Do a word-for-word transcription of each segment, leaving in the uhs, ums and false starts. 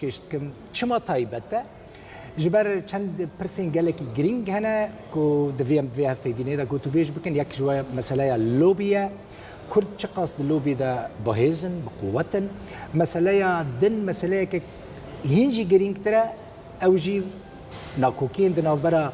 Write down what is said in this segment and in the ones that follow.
Pêşkêş dikim. Çima taybet e? Ji ber çend pirsên gelekî girîng hene ku divê em vê hevpeyvînê de gotûbêj bikin. Yek ji we meseleya lobî ye. Kurd çiqas di lobî de bihêz in, bi quwet in. Meseleya din, meseleyeke hîn jî girîngtir e. Ew jî nakokiyên di navbera,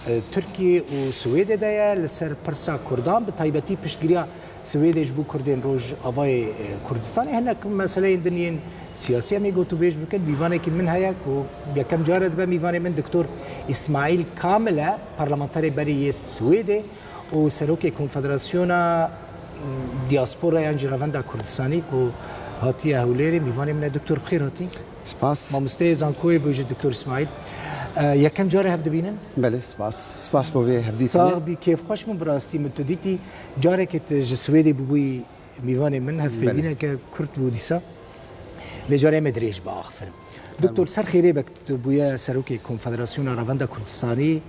e, Tirkiye û Swêdê de ye. Li ser pirsa Kurdan, bi taybetî piştgiriya Swêdê ji bo Kurdên Rojavayê, e, Kurdistanê, hinek meseleyên din yên siyasî em ê gotûbêj bikin. Mîvanekî min heye ku yekem car e dibe mîvanê min Doktor Îsmaîl Kamil e, parlamenterê berê yê Swêdê û serokê Konfederasyona, m, Diaspora yan jî Revenda Kurdistanî ku hatiye Hewlêrê. Mîvanê min e, Doktor, bi xêr hatî. Spas. Mamosteyê zankoyê bû jî Doktor Îsmaîl. E, yekem car e hev dibînin? Belê, spas. Spas bo vê hevdîtinê. Sax bî, kêfxweş bûm bi rastî. Min tu dîtî, carekê tu ji Swêdê bûbûyî mîvanê min, hevpeyvîneke kurt bû dîsa. Vê carê em ê dirêj biaxivin. Doktor, ser xêrê be, tu bûye serokê Konfederasyona Revenda Kurdistanî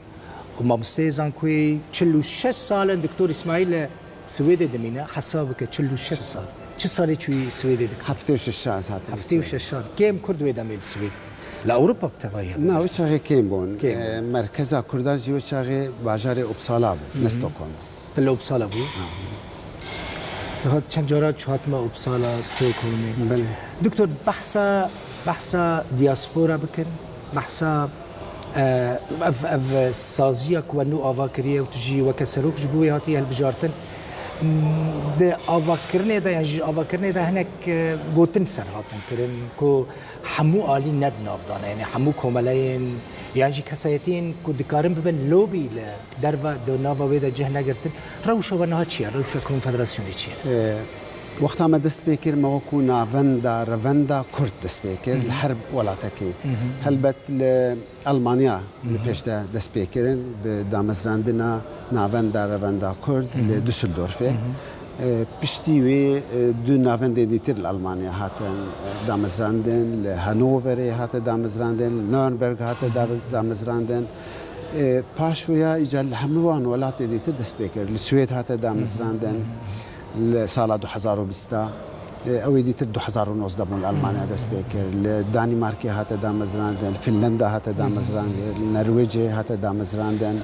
û mamosteyê zankoyê. Çil û şeş sal in Doktor Îsmaîl li Swêdê dimîne. Hesab bike, çil û şeş sal. Çi salê çûyî Swêdê dikî? Heftê û şeş sal ez hatim Heftê û şeş sal. Kêm Kurd wê demê li Swêd. Li Ewropa bi tevahî hebû. Na, wê çaxê kêm bûn. Kêm. E, merkeza Kurdan jî wê çaxê bajarê Uppsala bû, ne Stockholm. Tu li Uppsala bû? Ha. Saet çend cara çû hatime Uppsala, Stockholmê? Belê. Doktor, behsa, behsa diaspora bikin, behsa, e, ev, ev saziya ku we nû ava kiriye û tu jî weke serok ji bo wê hatiye hilbijartin. Di avakirinê de, yan jî avakirinê de hinek, e, gotin ser hatin kirin ku hemû alî ne di nav de ne, yanî hemû komeleyên yan jî kesayetiyên ku dikarin bibin lobî li derve, di nava wê de cih negirtin. Rewşa we niha çi ye? Rewşa Konfederasyonê çi ye? E, wexta me dest pê kir, me wekû navenda, revenda Kurd dest pê kir, li her welatekî. Helbet li Elmanya li pêş de dest pê kirin, bi damezrandina navenda, revenda Kurd li Düsseldorfê. E, piştî wî, e, du navendên dîtir li Elmanya hatin, e, damezrandin, li Hanoverê hate damezrandin, li Nürnberg hate da-, damezrandin. E, paş wê ya îcar li hemû wan welatê dîtir dest pê kir. Li Swêd hate damezrandin, li sala du hezar û bîst, e, ew ê dîtir du hezar û nozdeh bûn li Elmanya dest pê kir. Li Danîmarkê hate damezrandin, li Finlanda hate damezrandin, li Norwêcê hate damezrandin,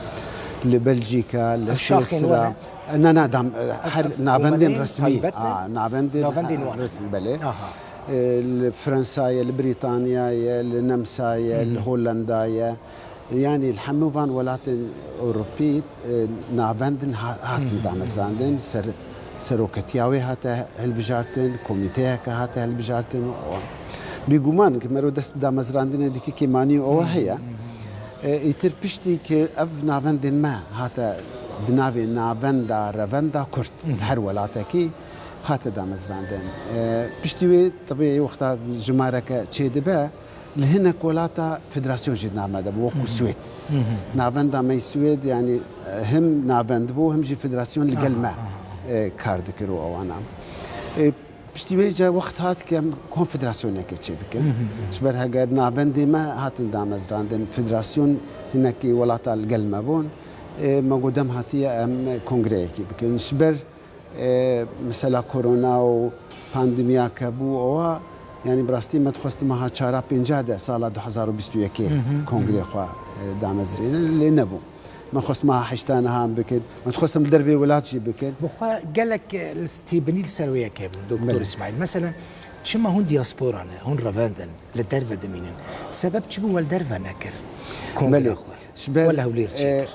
li Belcîka, li Swîsra. Na, na, dam-, her navendên resmî. Navendên, a, navendên, navendên wan resmî, belê. Aha. E, li Fransa ye, li Brîtanya ye, li Nemsa ye, li Hollanda ye. Yanî li hemû van welatên Ewropî, e, navendin ha-, hatin damezrandin, ser-, seroketiya wê hate hilbijartin, komîteyeke hate hilbijartin û ewan. Bîguman ki mero dest bi damezrandinê dike kêmanî û ewa heye. E, îtir piştî ki ev navendên me hate bi navê navenda, revenda Kurd, her welatekî hate damezrandin. E, piştî wê, tebî wexta jimareke çêdibe, li hinek welata federasyon jî di nav me de bû, wekû Swêd. Navenda me yî Swêd, yanî, e, him navend bû, him jî federasyon li gel me, e, kar dikir û ewana. E, piştî wê ca wext hat ke em konfederasyoneke çê bikin. Ji ber heger navendê me hatin damezrandin, federasyon hinekî welata li gel me bûn, e, me got dem hatiye em kongreyekî bikin. Ji ber E, mesela korona û pandemiya ke bû, ewa, yanî bi rastî me dixwest meha çara pênca de sala du hezar û bîst û yekê kongrê xwe, e, damezrînin, lê nebû. Me xwest meha heşta niha em bikin. Me dixwest em li dervê welat jî bikin. Bi xwe gelek, e, li s-, têbinî li ser wê yekê bû, Doktor Belê. Îsmaîl. Mesela, çima hûn diaspora ne, hûn revend in, li derve dimînin? Sebeb çi bû we li derve nekir? Kongra Belê. xwe? Ji ber, Wele Hewlêr e, çêkir.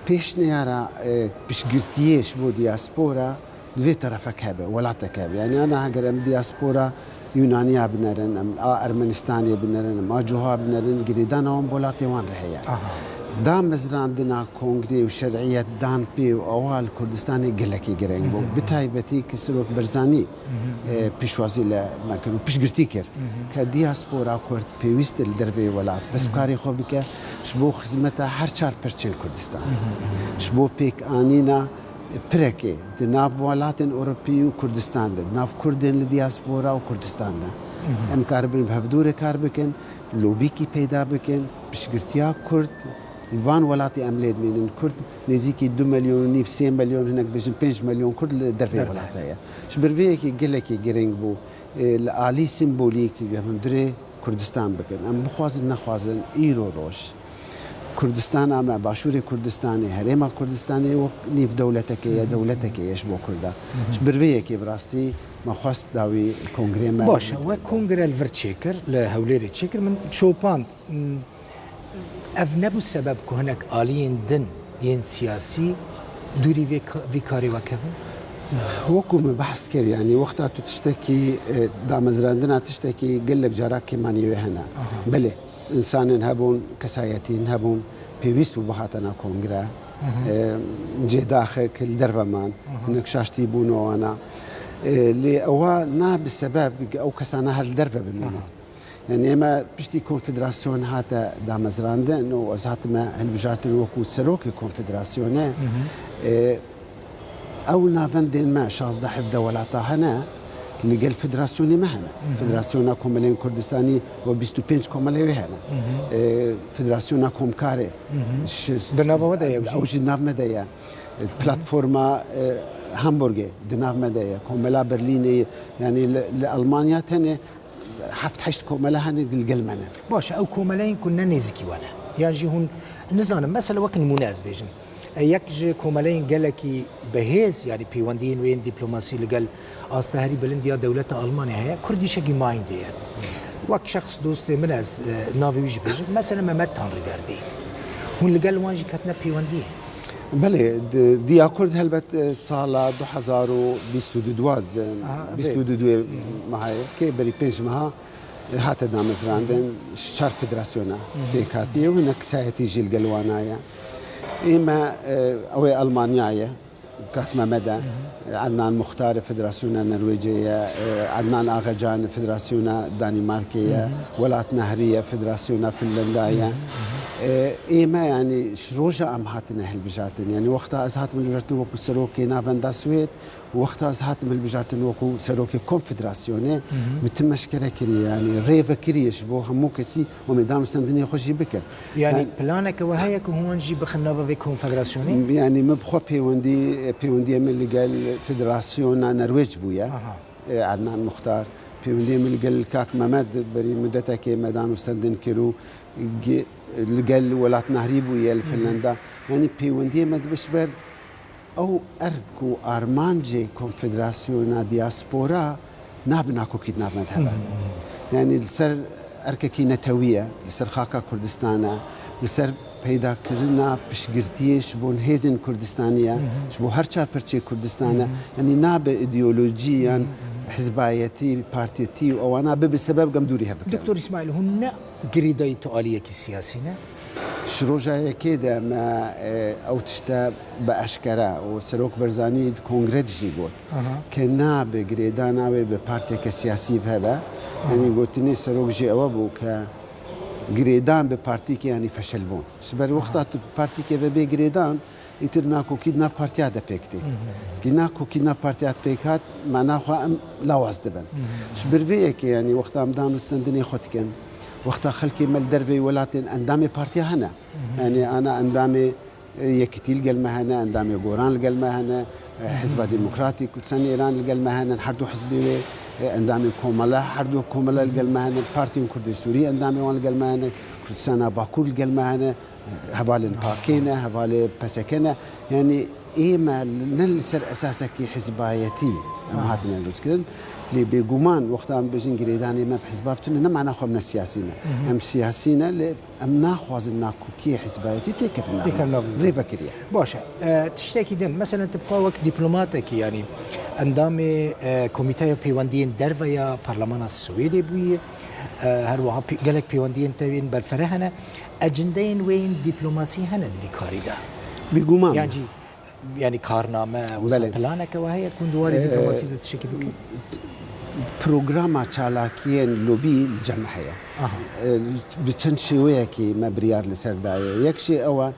Pêşniyara, e, piştgirtiyê ji bo diaspora di vê terefek hebe, welatek hebe. Yani, ana heger em diaspora Yunaniya binerin, em a Ermenistanê binerin, em a cuha binerin, girêdana wan bi welatê wan re heye. Aha. Damezrandina kongrê û şer'iyet dan pê û ewa li Kurdistanê gelekî gireng bû. Hı hı. Bi taybetî ki Sirok Barzanî, Hı hı. e, pêşwazî li me kir û piştgirtî kir. Hı hı. Ke diaspora Kurd pêwîst e li derveyê welat dest bi karê xwe bike ji bo xizmeta her çar perçên Kurdistan. Ji bo pêkanîna pirekê di nav welatên Ewropî û Kurdistan de, di nav Kurdên li diaspora û Kurdistan de. Em karibin bi hevdûrê kar bikin, lobîkî peyda bikin, piştgirtiya Kurd li van welatê em lê dimînin. Kurd nêzîkî du milyon û nîv, sê milyon, hinek bêjin pênc milyon Kurd li derveyê welata ye. Ji ber vê yekê gelekî girîng bû. E, li alî simbolîk, li hundirê Kurdistan bikin. Em bixwazin nexwazin, îro roj Kurdistana me, Başûrê Kurdistanê, Herêma Kurdistanê wek nîv dewletekê ye, dewletekê ye ji bo Kurda. Ji ber vê yekê bi rastî me xwest dawî kongrê me. Baş e, we kongre li vir çêkir, li Hewlêrê çêkir. Min çopand, m, ev nebû sebeb ku hinek aliyên din yên siyasî dûrî vê ka-, vî karê we kevin? Wekî min behs kir, yanî wexta tu tiştekî, e, damezrandina tiştekî gelek cara kêmaniyê wê hene. Belê, însanên hebûn, kesayetiyên hebûn, pêwîst bû bihatana kongre. E, cêdaxek li derve man, hinek şaştî bûn wana. E, lê ewa nabe sebeb ew kesana her li derve bimînin. Yanî ême piştî konfederasyon hate damezrandin û ez hatime hilbijartin wekî serokê konfederasyonê. E, ew navendên me şazdeh hevdeh welata hene, li gel federasyonê me hene. Federasyona Komeleyên Kurdistanî û bîst û pênc komelê wê hene. E, Federasyona Komkarê, şi-, Di nava we de ye ew jî? Ew jî nav me de ye. Platforma, e, Hamburgê di nav me de ye. Komela Berlînê, yanî li, li Almanya tenê heft heşt komele hene li gel me ne. Baş e, ew komeleyên ku ne nêzîkî we ne. Yan jî hûn, nizanim, mesela wek nimûne ez bêjim. E, yek ji komeleyên gelekî bi hêz, yanî peywendiyên wê yên dîplomasî li gel asta herî bilind ya dewleta Almanya heye, Kurdische Gemeinde ye. Wek şexs dostê min ez, e, navê wî jî bêjim. Mesela Mehmet Tanrıverdi. Hûn li gel wan jî ketine peywendiyê? Belê, di, Diya Kurd helbet, e, sala du hezar û bîst û du de, Aha, bîst û du mehayê, kê berî pênc meha, e, hate damezrandin, ji çar federasyona pêk hatiye û hinek kesayetî jî li gel wana ye. Ê me, e, ew ê Almanya ye, kak Mehmet e, Ednan Muxtar Federasyona Norwêcê ye, e, Ednan Axacan Federasyona Danîmarkê ye, Welat Nehrî ye, Federasyona Finlanda ye. E, ê me, yanî, ji roja em hatine hilbijartin. Yanî wexta ez hatim hilbijartin wekî serokê navenda Swêd, wexta ez hatim hilbijartin wekî serokê konfederasyonê, min tim eşkere kiriye, yanî rê vekiriye ji bo hemû kesî û em ê danûstendinê xwe jî bikin. Yanî Yani planeke we heye ku hûn jî bixin nava vê konfederasyonê? Yanî min bi xwe pêwendî, pêwendiye min li gel Federasyona Norwêc bûye. Aha. E, Ednan Muxtar, pêwendiye min li gel kak Mehmet berî mudetekê me danûstendin kir û ge-, li gel Welat Nehrî bûye li Finlanda. Yanî pêwendiye me dibe ji ber ew erk û armancê konfederasyona diaspora nabe nakokî di nav me de hebe. Yanî li ser erkekî netewî ye, li ser xaka Kurdistan e, li ser peydakirina piştgirtiyê ji bo hêzên Kurdistanî ye, ji bo her çar perçeyê Kurdistan e. Yanî nabe îdeolojî yan hizbayetî, partiyetî û ewana bibe sebeb em dûrî hev bikin. Doktor Îsmaîl, hûn ne girêdayî tu aliyekî siyasî ne? Ji roja yekê de me, e, ew tişte bi eşkere û Serok Barzanî di kongre de jî got, Aha. ke nabe girêdana wê bi partiyeke siyasî ve hebe. Aha. Yanî gotinê Serok jî ewe bû ke girêdan bi partîkê yanî feşelbûn. Ji ber wexta Aha. tu bi partîkê ve bê girêdan, îtir nakokî di nav partiya de pêk tê. Kî nakokî di nav partiya de pêk hat, mana xwe em lawaz dibin. Ji ber vê yekê, yanî wexta em danûstendinê xwe dikin, wexta xelkê me li derveyî welatên endamê partiya hene. Yanî ana endamê, e, Yekîtî li gel me hene, endamê Goran li gel me hene, e, Hizba Demokratîk Kurdistan Îran li gel me hene, her du hizbê wê, e, endamê Komele, her du Komele li gel me hene, Partiyên Kurdê Sûrî endamê wan li gel me hene, Kurdistana Bakur li gel me hene, hevalên pakê ne, hevalê P S K ne. Yanî ê me ne li ser esasekî hizbayetî em Aha. hatine rûzkirin. Lê bêguman wexta em bêjin girêdanê me bi hizba ve tune, ne mana xwe em ne siyasî ne. Em siyasî ne, lê em naxwazin nakokiyê hizbayetî têkevin nav Têkevin nav. rê vekiriye. Baş e. E, tiştekî din, meselen tu bixwe wek dîplomatekî, yanî endamê, e, Komîteya Pêwendiyên Derve ya Parlemana Swêdê bûyî, e, her wiha pê-, gelek pêwendiyên te yên berfireh hene. Ecindeyên wê yên dîplomasî hene di vî karî de? Bêguman. Yan jî, yanî karname, wisa Belê. planeke we heye ku hûn di warê Ee, dîplomasî de tiştekî bikin? Programa çalakiyên lobî li cem me heye. Aha. Ee, bi çend şêweyekî me biryar li ser daye. Yek şê ew e,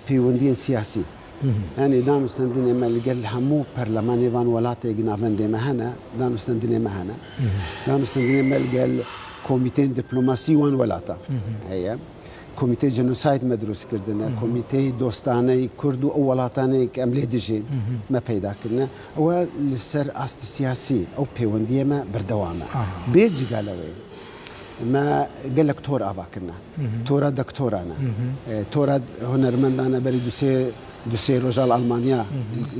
peywendiyên siyasî. Hı hı. Yanî danûstendinê me li gel hemû perlemanê van welatê navendê me hene, danûstendinê me hene. Hı hı. Danûstendinê me li gel komîteyên dîplomasî wan welata Hı hı. heye. Komîteyê Genocide me dirûst kirdine, Hı hı. Komîteyê Dostaneyê Kurd û ew welatanê ku em lê dijîn Hı hı. me peyda kirine. Ew li ser astê siyasî, ew peywendiyê me berdewam e. Aha. Bê cigala wê, me gelek tor ava kirine. Tora doktoran e. E, tora hunermendan e, berî du sê, du sê roja li Almanya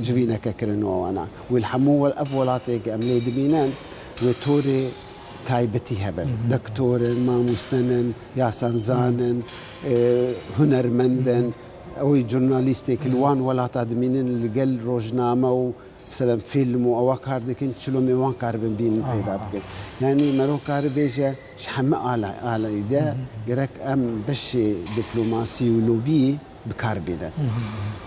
civîneke kirin û wana. Wê li hemû wel-, ev welatê ke em lê dibînin, wê torê taybetî hebin. Doktor in, mamoste in, yasanzan in, e, hunermend in, ew jurnalîstê ki li wan welata dimînin, li gel rojname û, meselem, fîlm û ewa kar dikin, çilo me wan karibin bînin peyda bikin. Yanî mero kari bêje, ji heme ala-, alayî de gerek em beşê diplomasî û lobî bi kar bînin.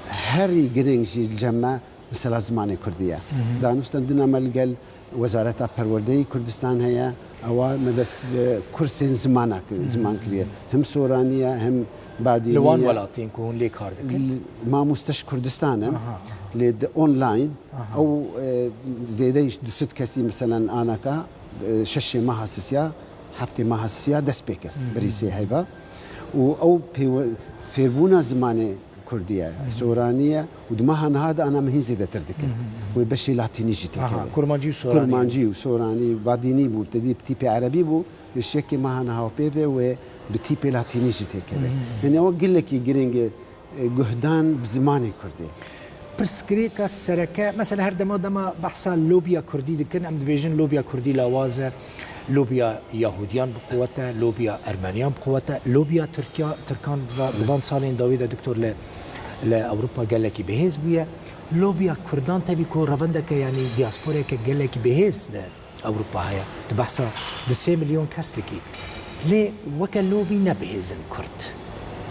Herî girîng jî li cem me mesela zimanê kurdî ye. Danûstendina me li gel Wezareta Perwerdeyê Kurdistan heye, ewa me dest bi kursên zimana kir-, ziman kiriye. Him soranî ye, him badînî ye. Li wan welatên ku hûn lê kar dikin? Li, mamoste ji Kurdistan in. Lê di online, ew, e, zêdeyî ji du sed kesî, meselen, anaka, e, şeşê meha sisiya, heftê meha sisiya dest pê kir. Berî sê heyva. Û ew pêwe-, fêrbûna zimanê kurdî ye, soranî ye û di meha niha de ana min hîn zêdetir dike. Wê beşê latînî jî têkeve. Kurmancî û soranî. Kurmancî û soranî, badînî bû, te dî bi tîpê erebî bû, li şekê meha niha pê ve wê bi tîpê latînî jî têkeve. Yanî ew gelekî girîng e, e, guhdan bi zimanê kurdî. Pirsgirêka sereke, mesela her dema dema behsa lobiya kurdî dikin, em dibêjin lobiya kurdî lawaz e, lobiya Yahudiyan bi quwet e, lobiya Ermeniyan bi quwet e, lobiya Tirkiya, Tirkan va-, di van salên dawî de, doktor, li, li Ewropa gelekî bihêz bûye. Lobiya Kurdan tevî ku revendeke, yanî diasporeke gelekî bihêz li Ewropa heye. Tu behsa di sê milyon kes dikî. Lê weke lobî ne bihêz in Kurd.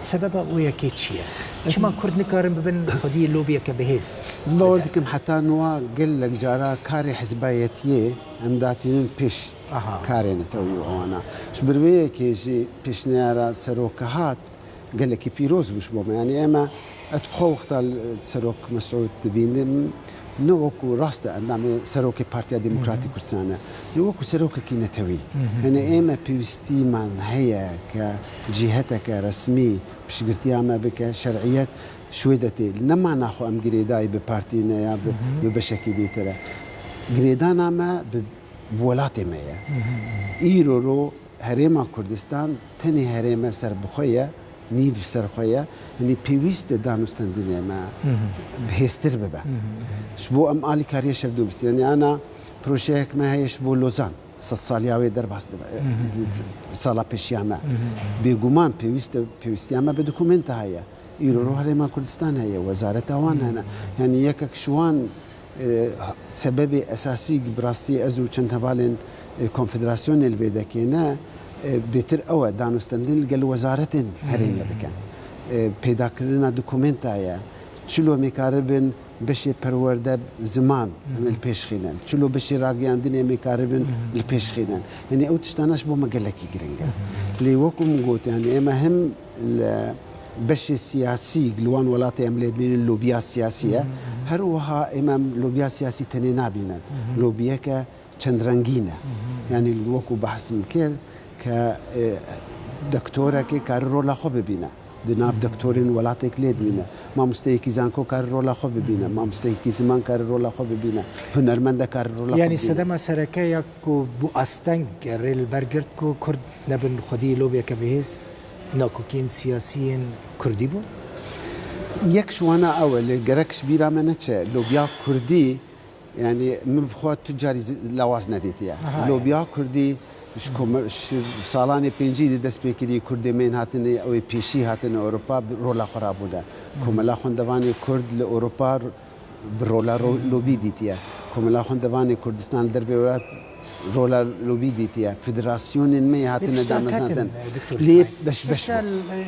Sebeba wê yekê çi ye? Çima Kurd nikarin bibin xwedî lobiyeke bihêz? Ez bawer dikim heta niha gelek cara karê hizbayetiyê em datînin pêş karê netewî û ewana. Ji ber vê yekê jî pêşniyara serok hat, gelekî pîroz bû ji bo me. Yanî ême, ez bi xwe wexta li Serok Mesûd dibînim, ne wekû, rast e endamê serokê Partiya Demokratîk Kurdistan e. Lê wekû serokekî netewî. Yanî ême pêwîstîman heye ke cîheteke resmî piştgirtiya me bike, şer'iyet ji wê de tê. Ne mana xwe em girêdayî bi partî ne ya bi, bi beşekî dîtir e. Girêdana me bi, bi welatê me ye. Îro ro Herêma Kurdistan tenê herême serbixwe ye, nîv serxwe ye. Yanî pêwîst e danûstendinê me bihêztir bibe. Ji bo em alîkariyê şevdû bistînin. Yanî ana projeyek me heye ji bo Lozan. Sedsaliya wê derbas dibe. Sala pêşiya me. Bêguman pêwîst e, pêwîstiya me bi dokumenta heye. Îro ro Herêma Kurdistan heye, wezareta wan hene. Yanî yekek ji wan, e, sebebê esasî, bi rastî ez û çend hevalên, e, konfederasyonê li vê dekê ne, e, bêtir ew e, danûstendin li gel wezaretên herêmê bikin. E, peydakirina dokumenta ye. Çilo em ê karibin beşê perwerde, ziman, em ê li pêş xînin. Çilo beşê rageyandinê em ê karibin li pêş xînin. Yanî ew tiştana ji bo me gelekî giring e. Lê wekû min got, yanî ême him li beşê siyasî, li wan welatê em lê dibînin lobiya siyasî ye. Her wiha ême em lobiya siyasî tenê nabînin. Lobiyeke çend rengîn e. Yanî wekû behs min kir ke, e, doktorekê kare rola xwe bibîne. Di nav doktorên welatek lê dibîne. Mamosteyekî zanko kare rola xwe bibîne. Mamosteyekî ziman kare rola xwe bibîne. Hunermende kare rola xwe bibîne. Yanî sedema sereke ya ku bû asteng rê li ber girt ku Kurd nebin xwedî lobiyeke bihêz nakokiyên siyasî yên Kurdî bû? Yek ji wana ew e, lê gerek ji bîra me neçe. Lobiya Kurdî, yanî min bi xwe tu carî zi-, lawaz nedîtiye. Aha, lobiya Kurdî ji kome-, ji salanê pêncî de dest pê kirî, Kurdê me yên hatine, ew ê pêşî hatine Ewropa, bi rola xwe rabûne. Komela Xwendevanê Kurd li Ewropa bi rola ro-, lobî dîtiye. Komela Xwendevanê Kurdistan li dervê welat rola lobî dîtiye. Federasyonên me yê hatine damezrandin. Lê beş beş bûn.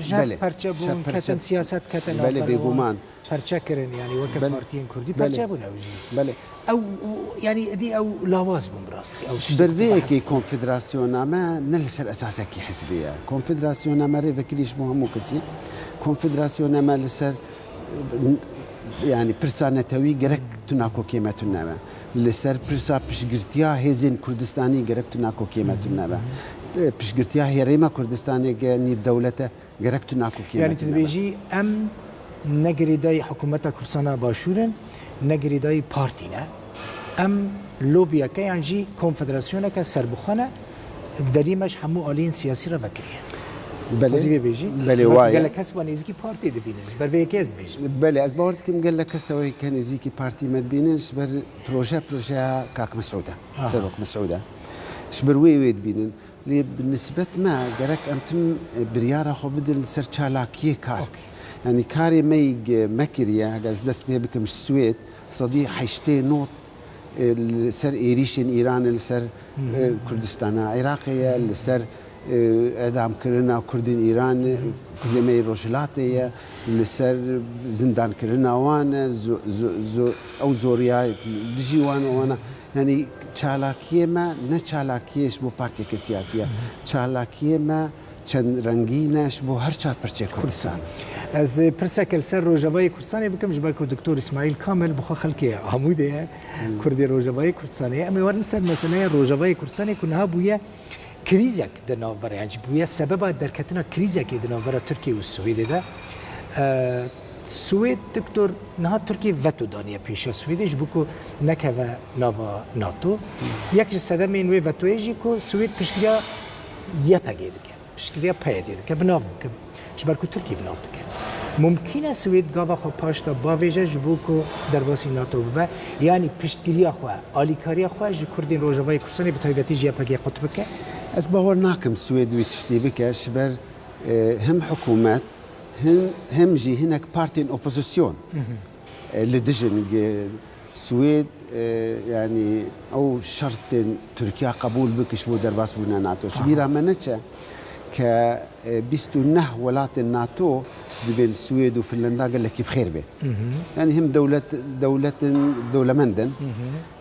Belê. Şer perçe bûn, ketin siyaset, ketin navbera wan. Belê, bêguman. Perçe kirin, yanî weke partiyên Kurdî perçe bûn ew jî. Belê. Ew, yanî êdî ew lawaz bûn bi rastî. Ew ji ber vê yekê konfederasyona me ne li ser esasekî hizbî ye. Konfederasyona me rêvekirî ji bo hemû kesî. Konfederasyona me li ser, yanî pirsa netewî gerek tu nakokê me tune be. Li ser pirsa piştgirtiya hêzên Kurdistanî gerek tu nakokê me tune be. Piştgirtiya herêma Kurdistanê ke nîv dewlet e, gerek tu nakokê me tune be. Yanî tu dibêjî em ne girêdayî hikûmeta Kurdistana Başûr in, ne girêdayî partî ne. Em lobiyeke yan jî konfederasyoneke serbixwe ne, Derî me ji hemû aliyên siyasî re vekiriye. Belê. Xwezî vê bêjî. Belê, Ji ber ku waye. Gelek kes wa nêzîkî partiyê dibînin. Ji ber vê yekê ez dibêjim. Belê, ez bawer dikim gelek kes ew ê ke nêzîkî partî me dibînin, ji ber proje, projeya kak Mesûd e. Aha. Serok Mesûd e. Ji ber wê wê dibînin. Lê bi nisbet me gerek em tim, e, biryara xwe bidin li ser çalakiyê kar. Okey. Yanî karê me yî ge-, me kiriye, heger ez dest pê bikim ji Swêd, sedî heştê not, e, li ser êrîşên Îranê li ser, e, Kurdistana Iraqê ye, li ser, e, edamkirina Kurdên Îran, Kurdê me yê Rojhilatê ye, li ser zindankirina wan e, zo-, zo-, zo-, ew zoriya dijî wan e, wana. Yanî çalakiyê me ne çalakiyê ji bo partiyeke siyasî ye. Çalakiyê me çend rengîn e ji bo her çar pirçê Kurdistan. Ez pirseke li ser Rojavayê Kurdistanê bikim, ji ber ku Doktor Îsmaîl Kamil bi xwe xelkê Amûdê ye, Kurdê Rojavayê Kurdistanê ye. Em ê werin ser meseleya Rojavayê Kurdistanê ku niha bûye krîzek di navbera, yan jî bûye sebeba derketina krîzekê di navbera Tirkiye û Swêdê de. E, Swêd, Doktor, niha Tirkiye veto daniye pêşiya Swêdê ji bo ku nekeve nava NATO. Yek ji sedemên wê vetoyê jî ku Swêd piştgiriya Y P G dike. Piştgiriya P Y D dike, bi nav bikim. Ji ber ku Tirkiye bi nav dike. Mumkîn e Swêd gava xwe paş de bavêje ji bo ku derbasî NATO bibe, yanî piştgiriya xwe, alîkariya xwe ji Kurdên Rojavayê Kurdistanê, bi taybetî ji Y P G qut bike? Ez bawer nakim Swêd wî tiştî bike, ji ber, e, hem hikûmet, hem, hem jî hinek partên opozîsyon, e, li dijin. Ge-, Swêd, e, yanî ew şertên Tirkiya qebûl bike ji bo derbasbûna NATO. Ji bîra me neçe ke, e, bîst û neh welatên NATO dibên Swêd û Finlanda gelekî bi xêr bê. Yanî him dewlet, dewletin dewlemend in,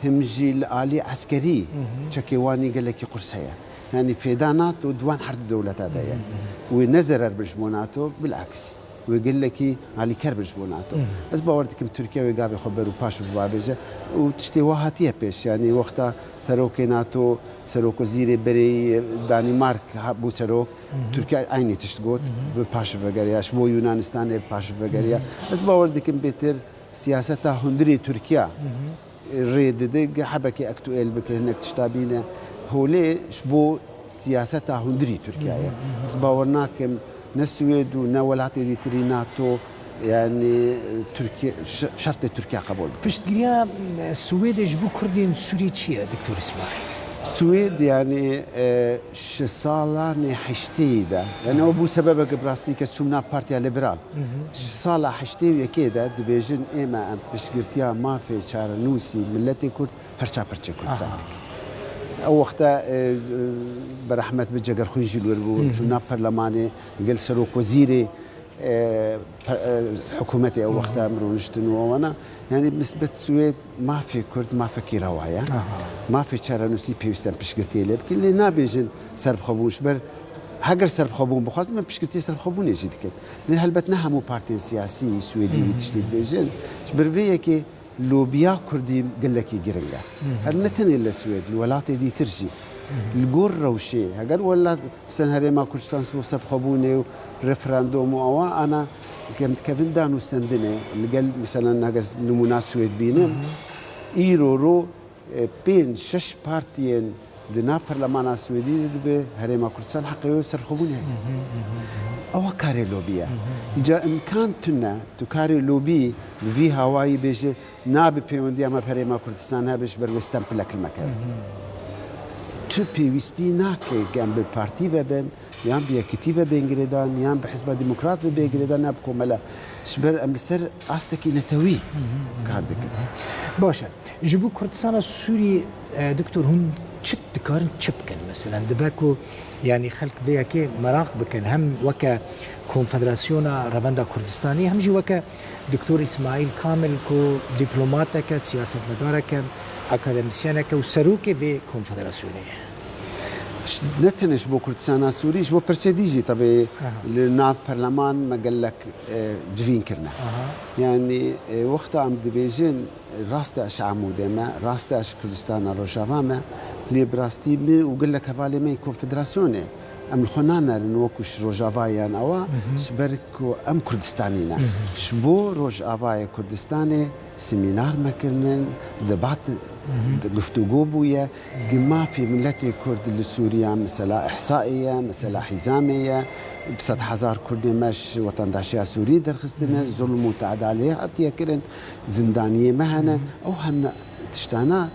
him jî li alî eskerî çekê wan î gelekî qurs heye. Yanî fêda NATO di wan her du dewleta de ye. Wê ne zerer bin ji bo NATO, bilaks. Wê gelekî alîker bin ji bo NATO. Ez bawer dikim Tirkiye wê gavê xwe ber û paş bibavêje. Û tiştê wa hatiye pêş. Yanî wexta serokê NATO, serokwezîrê berê Danîmark ha-, bû serok, Tirkiye eynî tişt got, bi paş vegeriya. Ji bo Yunanistanê bi paş vegeriya. Ez bawer dikim bêtir siyaseta hundirê Tirkiye rê dide, hebekî aktuel bike, hinek tişta bîne holê ji bo siyaseta hundirî Tirkiye ye. Ez bawer nakim ne Swêd û ne welatê dîtirî NATO, yanî Tirkiye, ş-, şertê Tirkiye qebûl bike. Piştgiriya, e, Swêdê ji bo Kurdên Sûrî çi ye, Doktor Îsmaîl? Swêd, yanî, e, ji salanê heştê de, yanî ew bû sebebeke bi rastî kes çûm nav Partiya Liberal. Ji sala heştê û yekê de dibêjin, ê me em piştgirtiya mafê çarenûsî miletê Kurd her çar pirçê Kurdistanê dikin. Ew wexte, e, e, bi rehmet bi Cegerxwîn jî li wir bû, çû nav perlemanê, gel serokwezîrê, e, pe-, e, hikûmetê ew wexte em rûniştin û ewana. Yanî nisbet Swêd mafê Kurd mafekî rewa ye. Mafê çarenûsî pêwîst em piştgirtiyê lê bikin. Lê nabêjin serbixwebûn ji ber heger serbixwebûn bixwazin, em piştgirtiyê serbixwebûnê jî dikin. Lê helbet ne hemû partiyên siyasî Swêdî wî tiştî dibêjin. Ji ber vê yekê lobiya Kurdî gelekî giring e. Her ne tenê li Swêd, li welatê dîtir jî. Li gor rewşê, heger welat, mesela Herêma Kurdistan ji bo serbixwebûnê û referandûm û ewa ana, em dikevin danûstendinê, li gel, mesela, heger nimûna Swêd bînim, îro ro, e, pênc, şeş partiyên di nav perlemana Swêdî de dibe Herêma Kurdistan heqê wê serbixwebûnê heye. Ewa karê lobî ye. Îca imkan tune, tu karê lobî bi vî hawayî bêje, nabe pêwendiya me bi Herêma Kurdistan hebe ji ber wê stempilek li me keve. Tu pêwîstî nake ke em bi partî ve bin, yan bi yekitî ve bên girêdan, yan bi Hizba Demokrat ve bê girêdan, yan bi komele. Ji ber em li ser astekî netewî kar dikin. Baş e. Ji bo Kurdistana Sûrî, e, Doktor, hûn çi dikarin çi bikin? Meselen, dibe ku, yanî, xelk vê yekê meraq bikin, hem weke Konfederasyona Revenda Kurdistanê, hem jî weke Doktor Îsmaîl Kamil ku dîplomateke, siyasetmedareke, akademîsyeneke û serokê vê konfederasyonê ye. Ş-, ne tenê ji bo Kurdistana Sûrî, ji bo pirçe dî jî tebî li nav perleman me gelek, e, civîn kirine. Yanî, e, wexta em dibêjin, rast e ji Amûdê me, rast e ji Kurdistana Rojava me, lê bi rastî min û gelek hevalê me yê konfederasyonê, em li xwe nanerin wekû ji Rojava yan ewa, ji ber ku em Kurdistanî ne. Ji bo Rojavayê Kurdistanê semînar me kirinin, debat Guftûgo bûye, gi mafê miletê Kurd li Sûriye, mesela îhsaê ye, mesela hîzamê ye, bi sed hezar Kurdê me ji wetendaşiya Sûrî derxistine, zulm û teada lê hatiye kirin, zindaniyê me hene. Ew hemû tiştana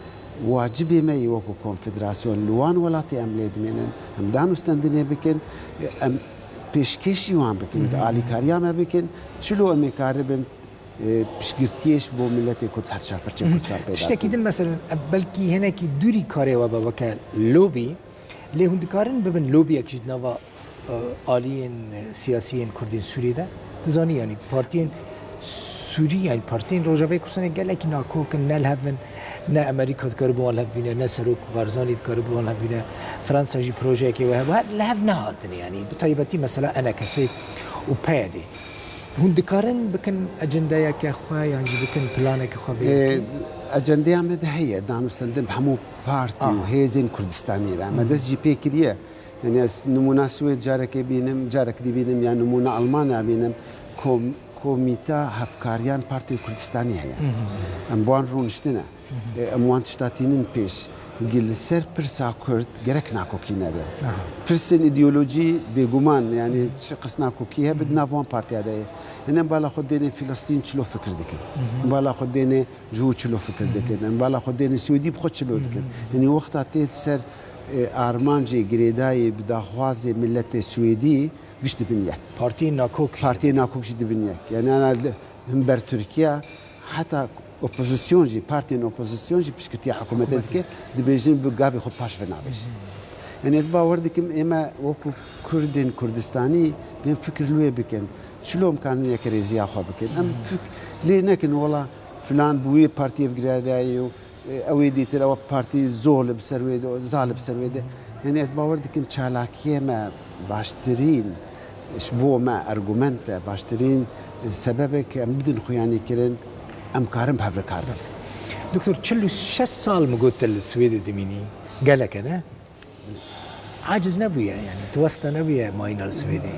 wacibê me yê wekû konfederasyon li wan welatê em lê dimênin. Em danûstendinê bikin, em pêşkêşî wan bikin, alîkariya me bikin, çilo em ê karibin e, piştgirtiyê ji bo miletê Kurd her çar parçeyê Kurdistan peyda Tiştekî din, meselen, e, belkî hinekî dûrî karê we be weke lobî, lê hûn dikarin bibin lobiyek jî di nava, e, aliyên, e, siyasî yên Kurdên Sûriyê de? Dizanî, yanî partiyên Sûrî, yanî partiyên Rojavayê Kurdistanê gelekî nakok in, ne li hev in, ne Amerîka dikaribû wan li hev bîne, ne Serok Barzanî dikaribû wan li hev bîne, Fransa jî projeyekê we hebû, her li hev nehatine, yanî bi taybetî mesela ENKSê û PYDê. Hûn dikarin bikin ecendeyeke xwe yan jî bikin planeke xwe vê Ê, yekê? Ecendeya me de heye, danûstendin bi hemû partî û Aha. hêzên Kurdistanî re. Me dest jî pê kiriye. Yani ez nimûna Swêd carekê bînim, carek dî bînim, ya nimûna Almanya bînim. Kom-, komîta hevkariyan partên Kurdistanî heye. Em bi wan rûniştine. E, em wan tişta tînin pêş. Gi li ser pirsa Kurd gerek nakokî nebe. Aha. Pirsên îdeolojî bêguman, yani çi qis nakokî hebe di nav wan partiya de ye. Hene em bala xwe dêne Filistîn çilo fikir dikin. Em bala xwe dêne cihû çilo fikir dikin. Em bala xwe dêne Swêdî bi xwe çilo dikin. Yani wexta tê li ser, e, armancê girêdayî bi daxwazê miletê Swêdî, giş dibin yek. Partiyên nakok jî Partiyên dibin. nakok jî dibin yek. Yani ana li hember Tirkiye heta opozisyon jî, partiyên opozisyon jî piştgirtiya hikûmetê Hikûmetê. dike, dibêjin bi gavê xwe paş ve navêjin. Yani ez bawer dikim ême wekû Kurdên Kurdistanî bên fikir li wê bikin. Çilo em karin yekrêziya xwe bikin. Em fik-, lê nekin wela filan bi wê partiyê ve girêdayî û Ê, ew ê dîtir, ew partî zol e bi ser wê de, zal e bi ser wê de. Yani ez bawer dikim çalakiyê me baştirîn, ji bo me argument e, baştirîn, e, sebebek em bidin xuyanî kirin, em karin bi hev re kar bikin. Doktor, çil û şeş sal mi got te li Swêdê dimînî. Gelek e, ne? Aciz nebûye, yani, tu westa nebûye mayîna li Swêdê?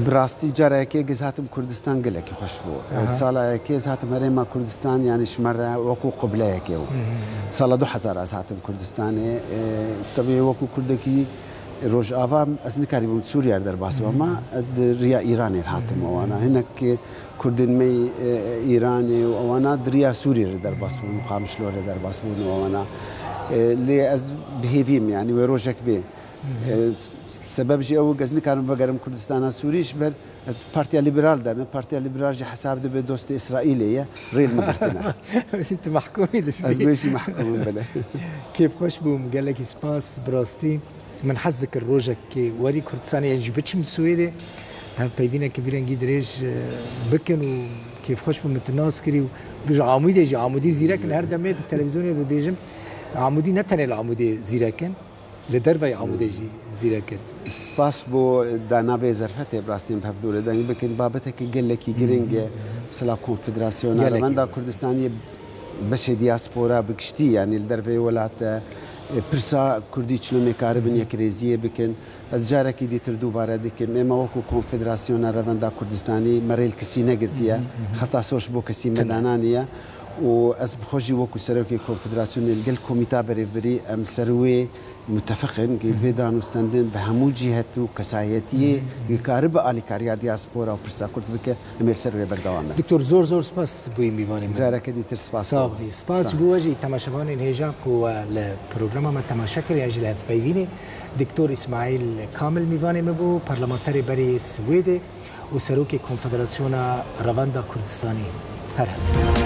Bi rastî cara yekê ez hatim Kurdistan gelekî xweş bû. Aha. Sala yekê ez hatim Herêma Kurdistan, yani, ji me re wekû qibleyekê bû. Hı hı. Sala du hezar ez hatim Kurdistanê. E, tabii wekû Kurdekî Rojava ez nikarîbûm Sûriye re derbas bim, ama ez di riya Îranê re hatim Hı hı. ewana. Hinek Kurdên me yê, e, Îranê û ewana di riya Sûriyê re derbas bûn, Qamişlo re derbas bûn û ewana. E, lê ez bi hêvî me, yanî wê rojek bê. E, sebeb jî ew, ez nikarim vegerim Kurdistana Sûrî, ji ber ez Partiya Liberal de me, Partiya Liberal jî hesab dibe dostê Îsraîlê ye, rê li min girtine. Tu mehkûmî li Ez Sûrî. bê jî mehkûm im, belê. Kêfxweş bûm, gelekî spas, bi rastî. Min hez dikir rojekê werî Kurdistanê, yan jî biçim Swêdê, hevpeyvîneke vî rengî dirêj, e, bikin û kêfxweş bûm min tu nas kirî û bêje Amûdê jî, Amûdî zîrek in, her demê di televîzyonê de dibêjim, Amûdî ne tenê li Amûdê zîrek in, li derveyî Amûdê jî zîrek in. Spas bo dana vê zerfetê, bi rastî em bi hev dûre deng bikin. Babeteke gelekî giring e. Mesela konfederasyona Gelekî Revenda rast. Kurdistaniyê beşê diaspora bi giştî, yanî li derveyî welat de, e, pirsa Kurdî çilo em ê karibin yekrêziyê bikin. Ez carekî dîtir dubare dikim, ême wekû Konfederasyona Revenda Kurdistanî me rê li kesî negirtiye, Hı hı, hı hı. xeta soş bo kesî me Tine. dananiye û ez bi xwe jî wekû serokê Konfederasyonê li gel komîta berêvbirî em ser wê mutefiq in, ki vê danûstendin bi hemû cîhet û kesayetiyê Hı hı, hı hı. ki karibe alîkariya diaspora û pirsa Kurd bike, em ê li ser wê berdewam bin. Doktor, zor zor spas bûyî mîvanê me. Careke dîtir spas Sağ bo. bî. Spas Sağ. ji bo we jî, temaşevanên hêja ku we li programa me temaşe kir yan jî li hevpeyvînê. Doktor Îsmaîl Kamil mîvanê me bû, parlamenterê berê Swêdê û serokê Konfederasyona Revenda Kurdistanî. Her heb.